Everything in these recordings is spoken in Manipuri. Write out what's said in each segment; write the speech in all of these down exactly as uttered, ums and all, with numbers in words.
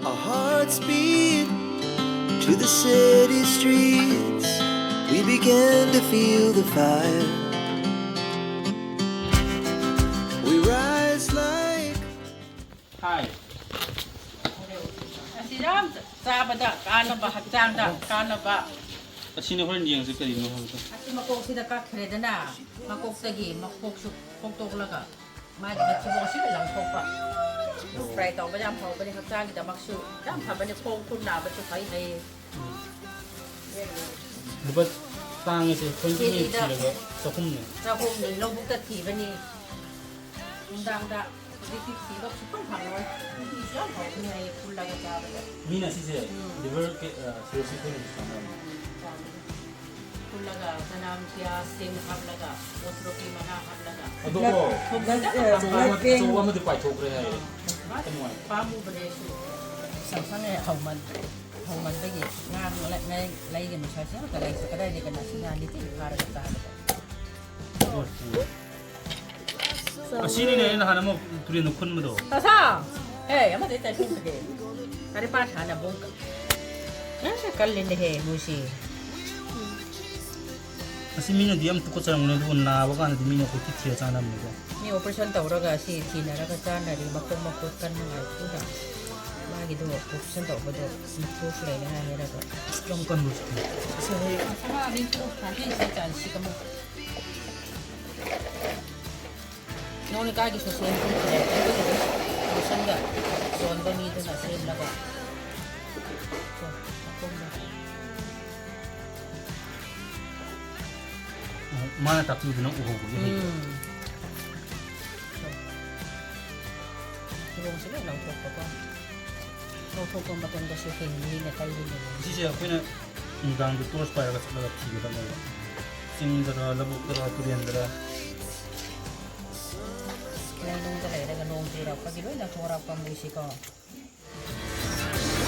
Our hearts beat to the city streets. We began to feel the fire. We rise like ꯍꯥꯏ꯫ ꯑꯁꯤ ꯌꯥꯝ ꯆꯥꯕꯗ ꯀꯥꯟꯅꯕ, ꯍꯛꯆꯥꯡꯗ ꯀꯥꯟꯅꯕ꯫ ꯑꯁꯤꯅ ꯍꯣꯔꯦꯟ ꯌꯦꯡꯁꯦ ꯀꯔꯤꯅꯣ ꯍꯥꯏꯕꯗꯣ꯫ ꯑꯁꯤ ꯃꯀꯣꯛꯁꯤꯗ ꯀꯛꯈ꯭ꯔꯦꯗꯅ, ꯃꯀꯣꯛꯇꯒꯤ ꯃꯈꯣꯛꯁꯨ ꯈꯣꯛꯇꯣꯛꯂꯒ ꯃꯥꯒꯤ ꯃꯊꯤꯕꯣꯡꯁꯤꯗ ꯂꯪꯊꯣꯛꯄ꯫ Fry ꯇꯧꯕ ꯌꯥꯝ ꯐꯕꯅꯤ ꯍꯛꯆꯥꯡꯒꯤꯗꯃꯛꯁꯨ, ꯌꯥꯝ ꯐꯕꯅꯤ, ꯈꯣꯡ ꯈꯨꯠ ꯅꯥꯕꯁꯨ ꯐꯩ ꯍꯥꯏꯌꯦ꯫ ꯂꯨꯄꯥ ꯇꯥꯡꯉꯤꯁꯦ ꯈꯣꯏꯒꯤ ꯀꯦꯖꯤꯗ ꯊꯤꯔꯒ ꯆꯍꯨꯝꯅꯦ꯫ ꯆꯍꯨꯝꯅꯤ ꯂꯧꯕꯨꯛꯇ ꯊꯤꯕꯅꯤ, ꯅꯨꯡꯗꯥꯡꯗ꯫ ꯍꯧꯖꯤꯛꯇꯤ ꯊꯤꯕ ꯁꯨꯡꯐꯪ ꯐꯪꯉꯣꯏ꯫ ꯃꯍꯤꯁꯨ ꯌꯥꯝ ꯍꯥꯎꯕꯅꯤ ꯍꯥꯏꯌꯦ ꯐꯨꯜꯂꯒ ꯆꯥꯕꯗ꯫ ꯃꯤꯅ ꯁꯤꯁꯦ ꯎꯝ꯫ Liver cirrhosis ꯑꯣꯏꯅꯁꯨ ꯈꯪꯅꯕꯅꯦ꯫ ꯆꯥꯕꯗ ꯐꯨꯜꯂꯒ ꯆꯅꯝ, ꯄꯤꯌꯥꯖ, ꯁꯤꯡ ꯍꯥꯞꯂꯒ, ꯃꯣꯁꯣꯔꯣꯛꯀꯤ ꯃꯅꯥ ꯍꯥꯞꯂꯒ꯫ ꯑꯗꯨꯕꯨ ꯊꯨꯝꯗ ꯑꯆꯧꯕ ꯑꯃ- ꯍꯥꯞꯄ꯫ ꯑꯆꯧꯕ ꯑꯃꯗꯤ ꯄꯥꯏꯊꯣꯛꯈ꯭ꯔꯦ ꯍꯥꯏꯌꯦ꯫ ꯃꯥ ꯅꯨꯡꯉꯥꯏ꯫ ꯄꯥꯝꯃꯨꯕꯅꯦ ꯑꯩꯁꯨ꯫ ꯁꯪꯁꯪꯅꯦ ꯍꯧꯃꯟ-, ꯍꯧꯃꯟꯕꯒꯤ ꯉꯥ ꯂꯩ-, ꯂꯩ-, ꯂꯩꯒꯅꯨ ꯁꯥꯏꯁꯦ ꯑꯃꯠꯇ ꯂꯩꯁꯦ ꯀꯗꯥꯏꯗꯒꯤ ꯀꯅꯥ ꯁꯤꯡꯉꯥ ꯅꯤꯇꯤ ꯐꯥꯔꯒ ꯆꯥꯕꯗ꯫ ꯑꯁꯤꯅꯤꯅꯦ ꯑꯩꯅ ꯅꯍꯥꯟ ꯑꯃ ꯇꯨꯔꯦꯟꯗ ꯈꯨꯟꯕꯗꯣ꯫ ꯇꯥꯁꯥ! ꯍꯦ, ꯑꯃꯗꯤ ꯆꯠꯈꯤꯕꯗꯤ꯫ ꯀꯔꯤ ꯄꯥ ꯁꯥꯟꯅ ꯕꯣꯡ ꯀ-, ꯅꯪꯁꯦ ꯀꯜꯂꯤꯅꯦꯍꯦ, ꯃꯣꯏꯁꯤ꯫ ꯑꯁꯤ ꯃꯤꯅꯗꯤ ꯌꯥꯝ ꯇꯨꯀꯠꯆꯔꯝꯒꯅꯤ, ꯑꯗꯨꯕꯨ ꯅꯥꯕ ꯀꯥꯟꯗꯗꯤ ꯃꯤꯅ ꯑꯩꯈꯣꯏ ꯊꯤꯔ ꯆꯥꯅꯕꯅꯤꯀꯣ꯫ ꯃꯤ operation ꯇꯧꯔꯒ ꯁꯤ ꯊꯤꯅꯔꯒ ꯆꯥꯅꯔꯤ, ꯃꯈꯣꯡ ꯃꯈꯨꯠ ꯀꯟꯅꯉꯥꯏ ꯄꯨꯟꯅ꯫ ꯃꯥꯒꯤꯗꯣ operation ꯇꯧꯕꯗꯣ proof ꯂꯩꯅꯉꯥꯏ ꯍꯥꯏꯔꯒ꯫ ꯌꯥꯝ ꯀꯟꯕꯁꯨ꯫ ꯁꯤ ꯆꯥꯟꯁꯤ ꯀꯃꯨ꯫ ꯅꯣꯡꯅꯤꯀꯥꯒꯤ social media ꯂꯣꯏꯁꯟꯒ ꯌꯣꯟꯕ ꯃꯤꯗꯨꯅ ꯁꯦꯝꯂꯒ꯫ ꯃꯥꯅ ꯇꯥꯛꯄꯤꯕꯗꯨ ꯅꯪ ꯎꯍꯧꯕꯒꯤ ꯍꯩꯕ꯫ ꯎꯝ꯫ ꯐꯤꯔꯣꯜꯁꯦ ꯂꯣꯏ ꯂꯧꯊꯣꯛꯄꯀꯣ꯫ ꯂꯧꯊꯣꯛꯄ ꯃꯇꯝꯗꯁꯨ ꯍꯤꯡꯉꯤꯅ ꯇꯩꯔꯤꯅꯦꯕ꯫ ꯁꯤꯁꯦ ꯑꯩꯈꯣꯏꯅ ꯅꯨꯡꯗꯥꯡꯗ torch ꯄꯥꯏꯔꯒ ꯆꯠꯂꯒ ꯊꯤꯒꯗꯕꯅꯦꯕ꯫ ꯆꯤꯡꯗꯔ, ꯂꯧꯕꯨꯛꯇꯔ, ꯇꯨꯔꯦꯟꯗꯔ꯫ ꯂꯩꯅꯨꯡꯗ ꯂꯩꯔꯒ ꯅꯣꯡ ꯆꯨꯔꯛꯄꯒꯤ ꯂꯣꯏꯅ ꯊꯣꯔꯛꯄ ꯃꯣꯏꯁꯤꯀꯣ꯫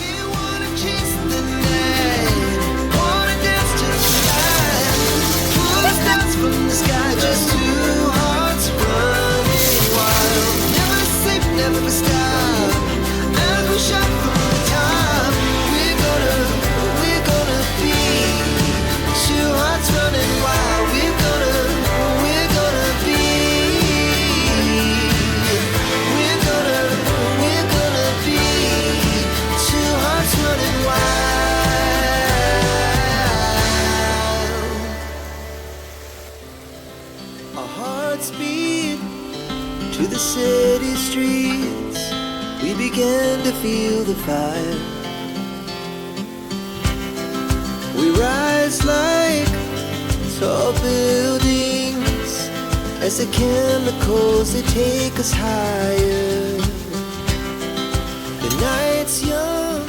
We wanna chase the night, wanna dance till the sky. Pull the stars from the sky, just two hearts running wild. Never sleep, never stop, as we shot from Begin to feel the fire. We rise like tall buildings as the chemicals, they take us higher. The night's young.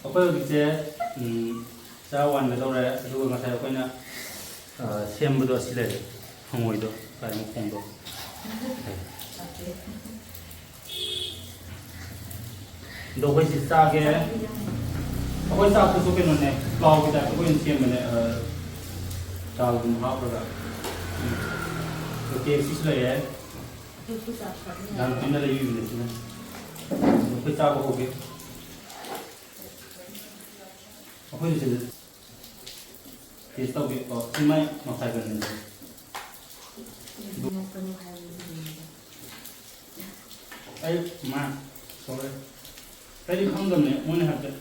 ꯑꯩꯈꯣꯏ ꯍꯧꯖꯤꯛꯁꯦ, ꯎꯝ, ꯆꯔꯥ ꯋꯥꯟꯒꯗꯧꯔꯦ꯫ ꯑꯗꯨꯒ ꯉꯁꯥꯏ ꯑꯩꯈꯣꯏꯅ, ꯑ, ꯁꯦꯝꯕꯗꯣ ꯑꯁꯤ ꯂꯩꯔꯦ, ꯍꯪꯉꯣꯏꯗꯣ, ꯀꯔꯤ ꯃꯈꯣꯡꯗꯣ꯫ ꯑꯗꯣ ꯑꯩꯈꯣꯏ ꯁꯤ ꯆꯥꯒꯦ꯫ ꯑꯩꯈꯣꯏ ꯆꯥꯛꯇꯨꯁꯨ ꯀꯩꯅꯣꯅꯦ, ꯄ꯭ꯂꯥꯎꯒꯤ ꯇꯥꯏꯞꯇ ꯑꯩꯈꯣꯏꯅ ꯁꯦꯝꯕꯅꯦ꯫ ꯑ, ꯗꯥꯜꯒꯨꯝꯕ ꯍꯥꯞꯄꯒ꯫ ꯎꯝ꯫ ꯑꯗꯣ ꯀꯦ ꯑꯦꯐ ꯁꯤꯁꯨ ꯂꯩꯔꯦ꯫ ꯗꯥꯜ ꯄꯤꯅ ꯂꯩꯕꯤꯕꯅꯦ ꯁꯤꯅ꯫ ꯑꯗꯣ ꯑꯩꯈꯣꯏ ꯆꯥꯕ ꯍꯧꯒꯦ꯫ ꯑꯩꯈꯣꯏꯁꯨ ꯁꯤꯗ ꯇꯦꯁ ꯇꯧꯒꯦ꯫ ꯑꯣ, ꯁꯤ ꯃꯥꯏ ꯃꯈꯥꯏ ꯀꯩꯅꯣꯁꯦ꯫ ꯑꯩ ꯃꯥ ꯁꯣꯔꯤ꯫ ꯑꯩꯗꯤ ꯈꯪꯗꯕꯅꯦ, ꯃꯣꯏꯅ ꯍꯥꯏꯐꯦꯠ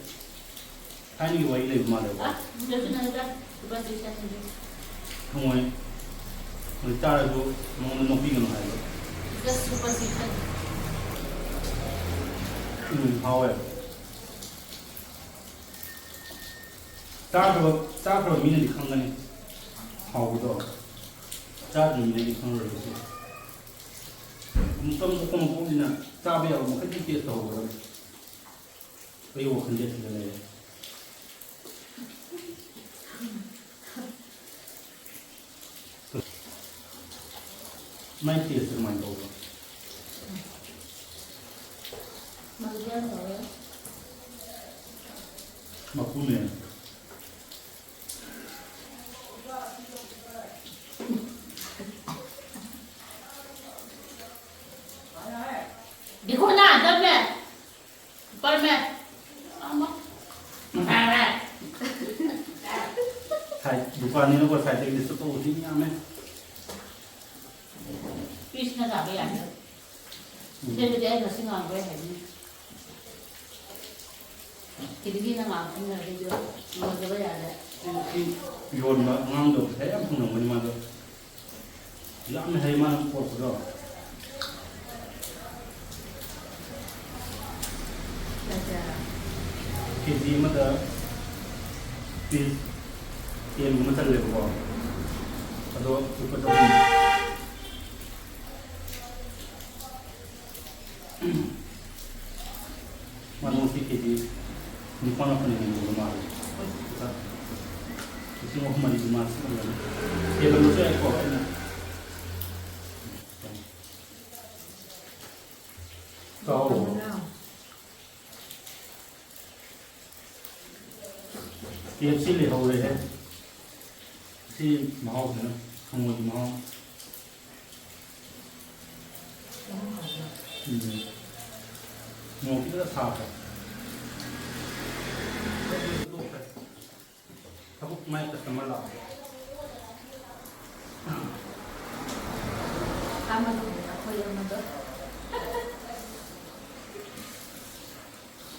ꯊꯥꯏꯅꯒꯤ ꯋꯥꯔꯤ ꯂꯩꯕ ꯃꯥꯜꯂꯦꯕ꯫ ꯑ, ꯁꯤꯗꯁꯨ ꯅꯪꯒ ꯂꯨꯄꯥ ꯆꯤꯁ ꯆꯥꯁꯤꯟꯒꯦ꯫ ꯍꯪꯉꯣꯏ꯫ ꯍꯧꯖꯤꯛ ꯆꯥꯔꯁꯨ ꯃꯉꯣꯟꯗ ꯅꯣꯛꯄꯤꯒꯅꯨ ꯍꯥꯏꯕ꯫ Just ꯂꯨꯄꯥ ꯆꯤꯁ ꯆꯥꯁꯤꯟꯒꯦ꯫ ꯎꯝ, ꯍꯥꯎꯋꯦ꯫ ꯆꯥꯈ꯭ꯔꯕ, ꯆꯥꯈ꯭ꯔꯕ ꯃꯤꯅꯗꯤ ꯈꯪꯒꯅꯤ ꯍꯥꯎꯕꯗꯣ꯫ ꯆꯥꯗ꯭ꯔꯤꯕ ꯃꯤꯅꯗꯤ ꯈꯪꯉꯔꯣꯏꯕ ꯁꯤ꯫ ꯑꯃꯨꯛꯇꯪ ꯄꯣꯛꯄ ꯃꯄꯣꯛꯅꯤꯅ ꯆꯥꯕ ꯌꯥꯕ ꯃꯈꯩꯗꯤ ꯇꯦꯁ ꯇꯧꯍꯧꯒꯗꯕꯅꯤ꯫ ꯑꯩꯒꯤ ꯋꯥꯈꯜꯗꯤ ꯑꯁꯤꯗ ꯂꯩꯔꯦ꯫ ꯃꯥꯏ ꯇꯦꯁ ꯀꯃꯥꯏꯅ ꯇꯧꯕ? ꯃꯪꯒꯦ ꯌꯥꯝ ꯇꯧꯋꯦ꯫ ꯃꯄꯨꯅꯦ꯫ देखो ना, अंदर में, ऊपर में। ꯁꯥꯏ-, ꯗꯨꯀꯥꯟꯅꯤꯅꯀꯣ, ꯁꯥꯏꯠꯇꯒꯤ ꯗꯤꯁꯇꯔꯕ ꯇꯧꯕꯗꯤ ꯌꯥꯝꯃꯦ꯫ ꯄꯤꯁꯅ ꯁꯥꯕ ꯌꯥꯗꯦ꯫ ꯎꯝ꯫ ꯁꯤꯗꯗꯤ ꯑꯩ ꯉꯁꯤ ꯉꯥꯡꯕ ꯌꯥꯏ ꯍꯥꯏꯕꯅꯤ꯫ ꯁꯤꯗꯒꯤ ꯅꯪ ꯉꯥꯡꯕ ꯈꯪꯗ꯭ꯔꯗꯤ ꯉꯝꯗꯕ ꯌꯥꯗꯦ꯫ ꯁꯤ ꯌꯣꯟꯕ ꯑꯉꯥꯡꯗꯣ ꯄꯩꯁꯥ ꯌꯥꯝ ꯐꯪꯉꯝꯒꯅꯤ ꯃꯥꯗꯣ꯫ ꯌꯥꯝꯅ ꯍꯩ ꯃꯥꯅ ꯄꯣꯔꯛꯄꯗꯣ꯫ ꯀꯦ ꯖꯤ ꯑꯃꯗ ꯄꯤꯁ ꯇꯦꯟꯒꯨꯝꯕ ꯆꯜꯂꯦꯕꯀꯣ꯫ ꯑꯗꯣ ꯂꯨꯄꯥ ꯆꯍꯨꯝ꯫ ꯃꯥꯅ ꯉꯁꯤ ꯀꯦ ꯖꯤ ꯅꯤꯄꯥꯟ ꯃꯥꯄꯟ ꯌꯣꯟꯕ ꯃꯥꯜꯂꯦ꯫ ꯂꯤꯁꯤꯡ ꯑꯍꯨꯝ ꯃꯔꯤꯗꯤ ꯃꯥ ꯁꯤꯠꯂꯝꯒꯅꯤ꯫ ꯍꯦꯜꯂꯝꯕꯁꯨ ꯌꯥꯏꯀꯣ, ꯑꯩꯅ ꯆꯥꯎ꯫ ꯀꯦ ꯑꯦꯐ ꯁꯤ ꯂꯩꯍꯧꯔꯦꯍꯦ꯫ ꯁꯤ ꯃꯍꯥꯎꯁꯤꯅ ꯍꯪꯉꯣꯏꯒꯤ ꯃꯍꯥꯎ꯫ ꯎꯝ꯫ ꯃꯣꯔꯣꯛ ꯈꯤꯇꯪ ꯁꯥꯕ꯫ ꯊꯕꯛ ꯃꯥꯏ ꯀꯁꯇꯃꯔ ꯂꯥꯛꯑꯦ꯫ ꯑꯃꯗꯣ, ꯑꯩꯈꯣꯏ ꯑꯃꯗꯣ꯫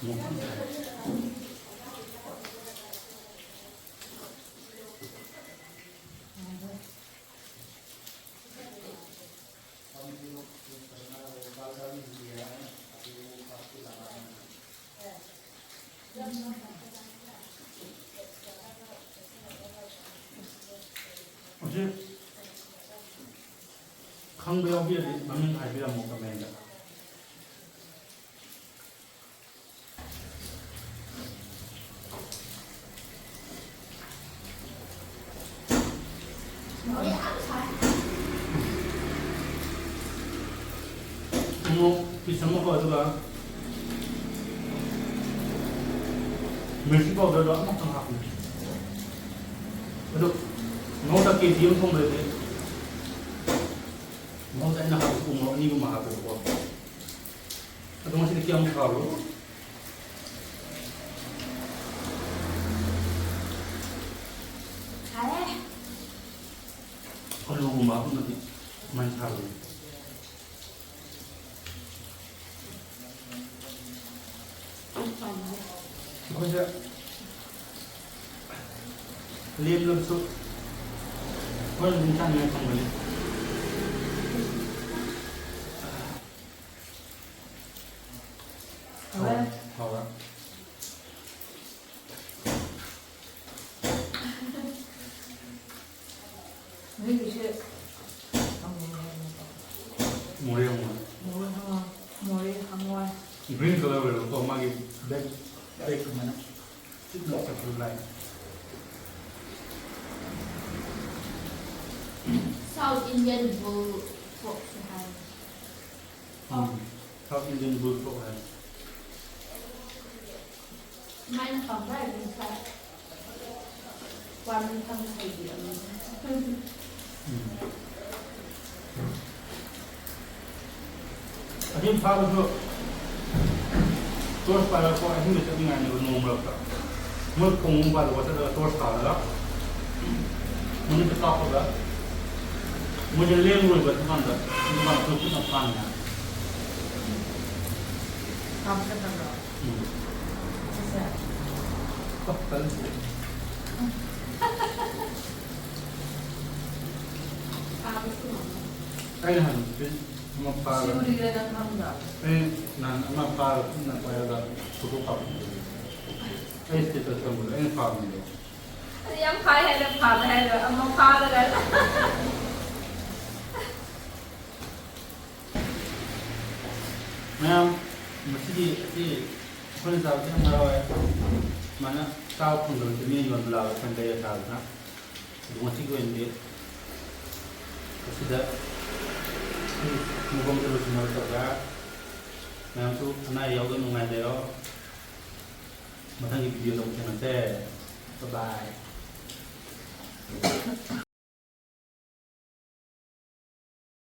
ꯃꯣꯔꯣꯛ ꯌꯥꯝ ꯁꯥꯏ꯫ ꯍꯧꯖꯤꯛ ꯈꯪꯕ ꯌꯥꯎꯕꯤꯔꯗꯤ ꯃꯃꯤꯡ ꯍꯥꯏꯕꯤꯔꯝꯃꯣ ꯀꯃꯦꯟꯗ꯫ ꯎꯃꯣꯔꯣꯛ ꯄꯤꯁ ꯑꯃꯀꯣ, ꯑꯗꯨꯒ ꯃꯤꯔꯆꯤ ꯄꯥꯎꯗꯔꯗꯣ ꯑꯃꯈꯛꯇꯪ ꯍꯥꯞꯄꯅꯤ꯫ ꯑꯗꯣ ꯃꯍꯧꯁꯥ ꯀꯦ ꯖꯤ ꯑꯃ ꯊꯣꯡꯕꯗꯗꯤ ꯃꯍꯧꯁꯥ ꯑꯩꯅ ꯍꯥꯞꯄ ꯎꯃꯣꯔꯣꯛ ꯑꯅꯤꯒꯨꯝꯕ ꯍꯥꯞꯄꯦꯕꯀꯣ꯫ ꯑꯗꯣ ꯉꯁꯤꯗꯤ ꯀꯌꯥꯃꯨꯛ ꯊꯥꯕ꯭ꯔꯣ? ꯊꯥꯔꯦ꯫ ꯑꯂꯨꯒꯨꯝꯕ ꯍꯥꯞꯄꯃꯗꯤ ꯀꯃꯥꯏꯅ ꯊꯥꯕꯅꯣ? ꯑꯩꯈꯣꯏꯁꯦ ꯂꯦꯝꯂꯕꯁꯨ ꯍꯣꯔꯦꯟ ꯑꯗꯨꯝ ꯆꯥꯅꯤꯡꯉꯥꯏ ꯊꯝꯒꯅꯤ꯫ ꯍꯥꯎꯔꯦ꯫ ꯍꯥꯎꯔꯦ꯫ ꯃꯣꯔꯦ ꯍꯪꯉꯣꯏ꯫ ꯃꯣꯔꯦ ꯍꯪꯉꯣꯏ꯫ ꯃꯣꯔꯦ ꯍꯪꯉꯣꯏ꯫ Green colour ꯑꯣꯏꯔꯒꯀꯣ, ꯃꯥꯒꯤ black, black ꯑꯗꯨꯃꯥꯏꯅ ꯆꯤꯛꯅ ꯆꯠꯄꯗꯣ ꯂꯥꯏ꯫ South Indian bull frog ꯁꯨ ꯍꯥꯏ꯫ ꯎꯝ, South Indian bull frog ꯍꯥꯏ꯫ ꯁꯨꯃꯥꯏꯅ ꯈꯪꯕ꯭ꯔꯥ? ꯑꯗꯨꯝ ꯁꯥꯏ꯫ ꯋꯥꯔꯃꯤ ꯈꯪꯕ ꯍꯩꯇꯦ ꯑꯃꯨꯛ꯫ ꯎꯝ꯫ ꯑꯁꯤ ꯐꯥꯕꯁꯨ torch ꯄꯥꯏꯔꯒꯀꯣ ꯑꯍꯤꯡꯗ ꯆꯠꯅꯤꯡꯉꯥꯏꯅꯦꯕ ꯅꯣꯡ ꯃꯔꯛꯇ꯫ ꯃꯣꯏ ꯈꯣꯡ ꯑꯃ ꯄꯥꯏꯔꯒ ꯆꯠꯂꯒ torch ꯊꯥꯜꯂꯒ ꯃꯃꯤꯠꯇ ꯀꯥꯞꯄꯒ ꯃꯣꯏꯁꯦ ꯂꯦꯡꯉꯣꯏꯕ ꯑꯗꯨꯀꯥꯟꯗ, ꯑꯗꯨꯀꯥꯟꯗ ꯑꯩꯈꯣꯏ ꯈꯨꯠꯅ ꯐꯥꯅꯤꯡꯉꯥꯏ꯫ ꯀꯥꯞꯊꯠꯅꯕ꯭ꯔꯣ? ꯎꯝ꯫ ꯑꯁꯦ? ꯑꯣ, ꯇꯜꯂꯦ꯫ ꯐꯥꯕꯁꯨ ꯉꯝꯃꯣꯏ꯫ ꯑꯩꯅ ꯍꯥꯟꯅ ꯐꯤꯁ ꯑꯃ ꯐꯥꯔꯒ ꯁꯤꯡꯂꯤꯔ ꯅꯪ ꯈꯪꯕ꯭ꯔꯥ? ꯑꯩ ꯅꯍꯥꯟ ꯑꯃ ꯐꯥꯔꯒ ꯈꯨꯠꯅ ꯄꯥꯏꯔꯒ ꯐꯣꯇꯣ ꯀꯥꯞꯄ꯫ ꯑꯩ status ꯊꯝꯕꯗꯣ ꯑꯩꯅ ꯐꯥꯕꯅꯤꯗꯣ꯫ ꯑꯗꯨ ꯌꯥꯝ ꯐꯥꯏ ꯍꯥꯏꯅ ꯐꯥꯕ ꯍꯥꯏꯔꯣ? ꯑꯃ ꯐꯥꯔꯒ꯫ ꯃꯌꯥꯝ, ꯉꯁꯤꯗꯤ ꯑꯁꯤ ꯑꯩꯈꯣꯏꯅ ꯆꯥꯕꯁꯦ ꯌꯥꯝ ꯍꯔꯥꯎꯋꯦ꯫ ꯁꯨꯃꯥꯏꯅ ꯆꯥꯕ ꯐꯪꯗꯕꯁꯦ ꯃꯤꯅ ꯌꯣꯟꯕ ꯂꯥꯛꯑꯒ ꯑꯩꯈꯣꯏꯅ ꯂꯩꯔ ꯆꯥꯕꯁꯤꯅ꯫ ꯑꯗꯨ ꯉꯁꯤꯒꯤ ꯑꯣꯏꯅꯗꯤ ꯑꯁꯤꯗ ꯑꯩꯈꯣꯏꯒꯤ ꯃꯐꯝꯗ ꯂꯣꯏꯁꯤꯟꯅꯕ ꯇꯧꯔꯦ꯫ ꯃꯌꯥꯝꯁꯨ ꯑꯅꯥ ꯑꯌꯦꯛ ꯌꯥꯎꯗꯅ ꯅꯨꯡꯉꯥꯏꯅ ꯂꯩꯔꯣ꯫ ꯃꯊꯪꯒꯤ video ꯗ ꯑꯃꯨꯛ ꯊꯦꯡꯅꯁꯦ꯫ Bye bye꯫